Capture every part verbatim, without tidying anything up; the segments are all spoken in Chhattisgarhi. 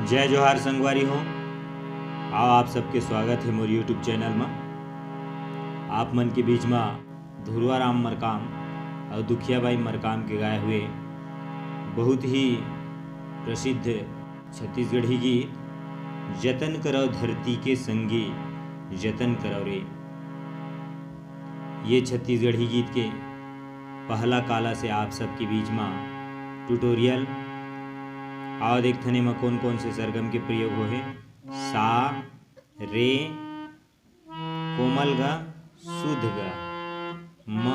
जय जोहार संगवारी हो, आओ आप सबके स्वागत हे मोर YouTube चैनल म। आप मन के बीच म धुरवा राम मरकाम अउ दुखिया बाई मरकाम के गाए हुए बहुत ही प्रसिद्ध छत्तीसगढ़ी गीत जतन करव धरती के संगी, जतन करव रे। ये छत्तीसगढ़ी गीत के पहला काला से आप सबके बीच म ट्यूटोरियल। आओ देखथन एमा कोन कोन से सरगम के प्रयोग होहे। सा, रे, कोमल ग, शुद्ध ग, म,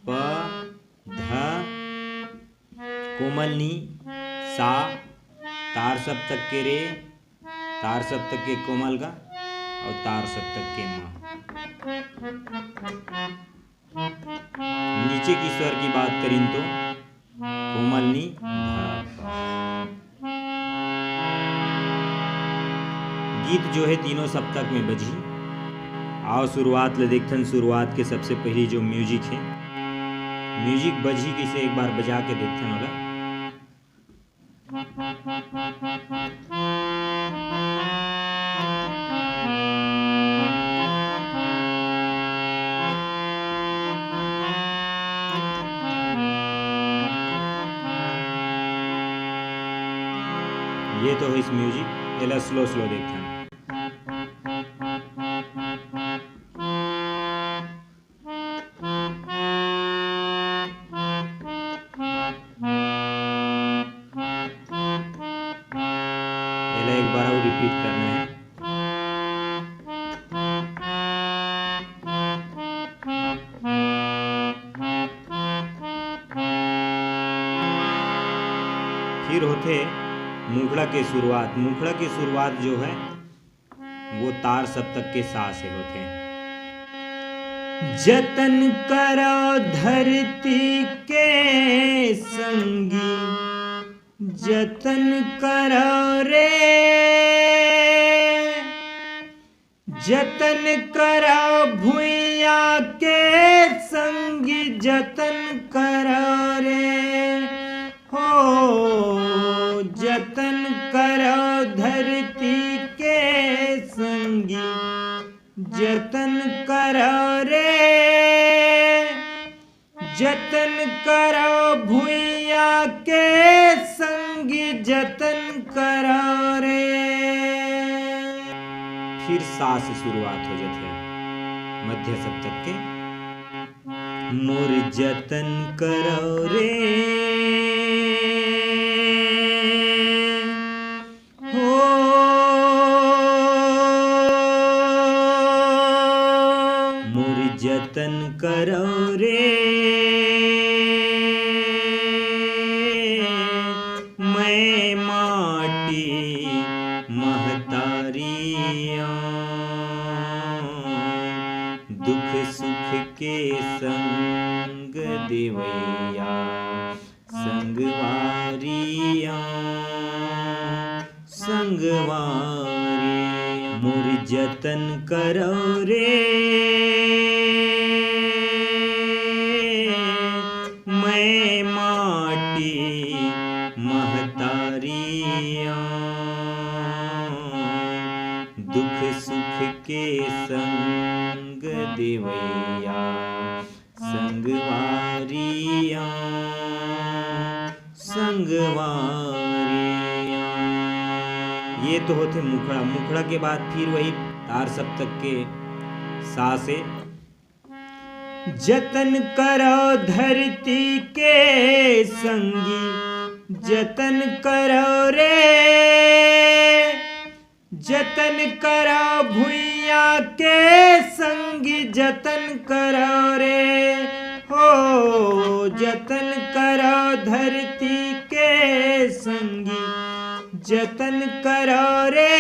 प, ध, कोमल नी, सा, तार सप्तक के रे, तार सप्तक के कोमल ग अउ तार सप्तक के म। नीचे की स्वर की बात करिन तो कोमल नी, ध, प। गीत जो हे तीनों सप्तक में बजही। आओ शुरुआत ले देखथन, शुरुआत के सबसे पहली जो म्यूजिक हे, म्यूजिक बजही कइसे एक बार बजा के देखथन ओला। ये तो होइस म्यूजिक, एला स्लो स्लो देखथन। एला एक बार अउ रिपीट करना हे। फिर होथे मुखड़ा के शुरुआत। मुखड़ा के शुरुआत जो हे वो तार सप्तक के सा से होथे। जतन करव धरती के संगी, जतन करव रे, जतन करव भुइयां के संगी, जतन करव रे। हो जतन करव धरती के संगी, जतन करव रे, जतन करव भुइयां के संगी, जतन करव रे। फिर सा से शुरुआत हो जाथे मध्य सप्तक के। मोर जतन करव रे, हो मोर जतन करव रे, मैं माटी महतारी आंव। दुख सुख के संग देवैया संगवारी आंव, संगवारी आंव। मोर जतन करव रे, मैं माटी महतारी आंव। दुख सुख के संग देवैया संगवारी आंव, संगवारी आंव। ये तो होथे मुखड़ा। मुखड़ा के बाद फिर वही तार सप्तक के सा से। जतन करव धरती के संगी, जतन करव रे, जतन करव भुइयां के संगी, जतन करव रे, हो जतन करव धरती के संगी, जतन करव रे,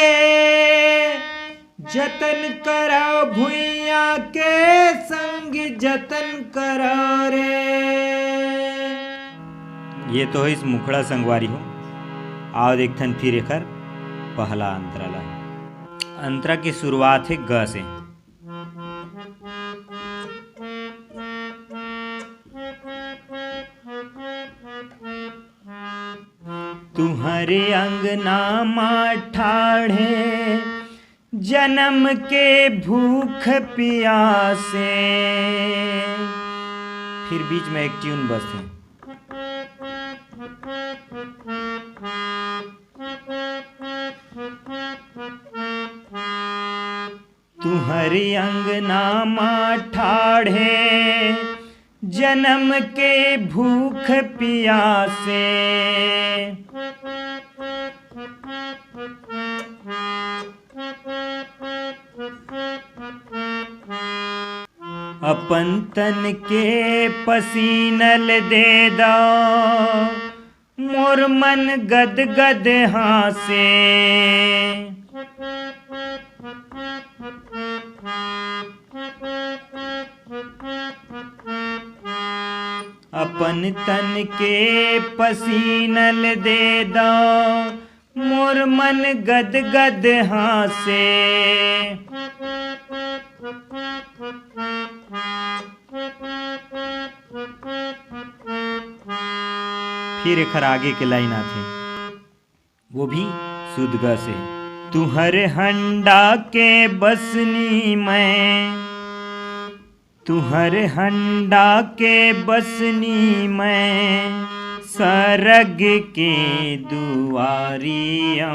जतन करव भुइयां के संगी, जतन करव रे। ये तो होइस मुखड़ा संगवारी हो। आओ देखथन फिर एकर पहला अंतरा ला। अंतरा के शुरुआत हे ग से। तुहरे अंगना मा ठाढ़े, जनम के भूख पियासे। फिर बीच में एक ट्यून बसथे। तुहरे अंगना मा ठाढ़े, जनम के भूख पियासे। अपन तन के पसीनल दे दव, मोर मन गदगद हाँसे। अपन तन के पसीनल दे दव, मोर मन गदगद हाँसे। फिर एखर आगे के लाइन आथे, वो भी शुद्ध ग से। तुहर हंडा के बसनी मैं, तुहर हंडा के बसनी मैं, सरग के दुआरिया।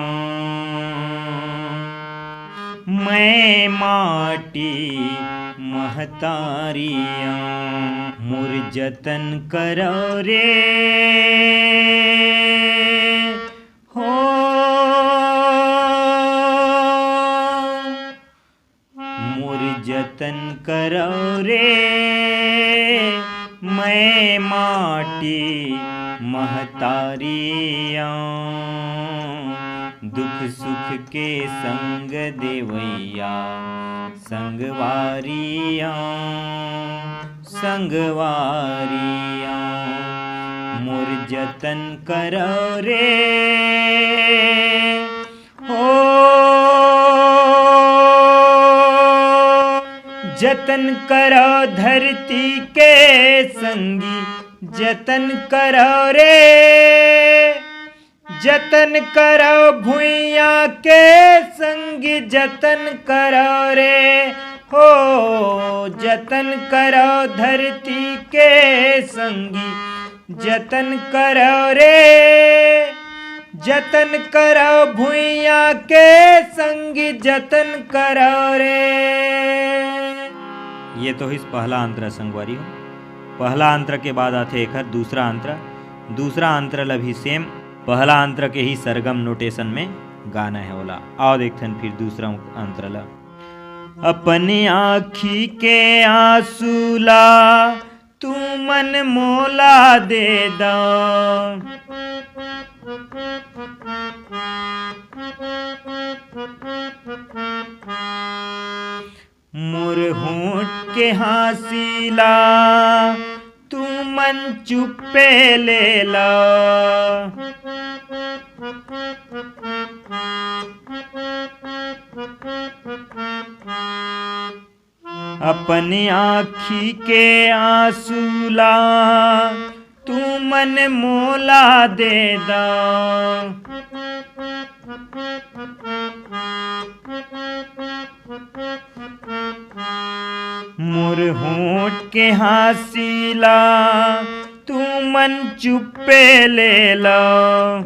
मैं माटी महतारिया, मोर जतन करव रे। हो, मोर जतन करव रे, मैं माटी महतारिया। दुख सुख के संग देवैया, संगवारिया, संगवारिया। मोर जतन करव रे, हो, जतन करव धरती के संगी, जतन करव रे। जतन करव भुइयां के संगी, जतन करव रे। हो, जतन करव धरती के संगी, जतन करव रे, जतन करव भुइयां के संगी, जतन करव रे। ये तो होइस पहला अंतरा संगवारी हो। पहला अंतरा के बाद आथे एखर दूसरा अंतरा। दूसरा अंतरा ला भी same पहला अंतरा के ही सरगम notation में गाना हे ओला। आव देखथन फिर दूसरा अंतरा ला। अपने आँखी के आँसू ला तुमन मोला दे दव। मोर होंठ के हाँसी ला तुमन चुप्पे ले लव। अपने आँखी के आँसू ला तुमन मोला दे दव। मोर होंठ के हाँसी ला तुमन चुप्पे ले लव।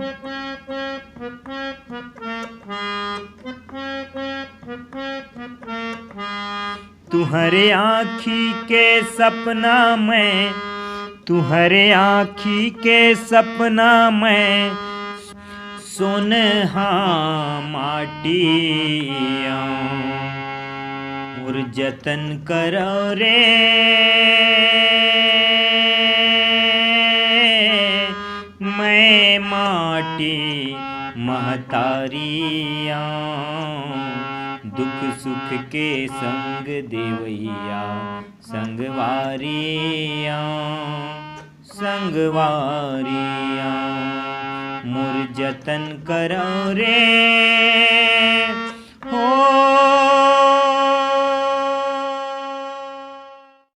तुहरे आँखी के सपना मैं, तुहरे आँखी के सपना मैं, सोनहा माटी आंव। मोर जतन करव रे, मैं माटी महतारी आंव। दुख सुख के संग देवैया, संगवारी आंव, संगवारी आंव। मोर जतन करव रे, हो।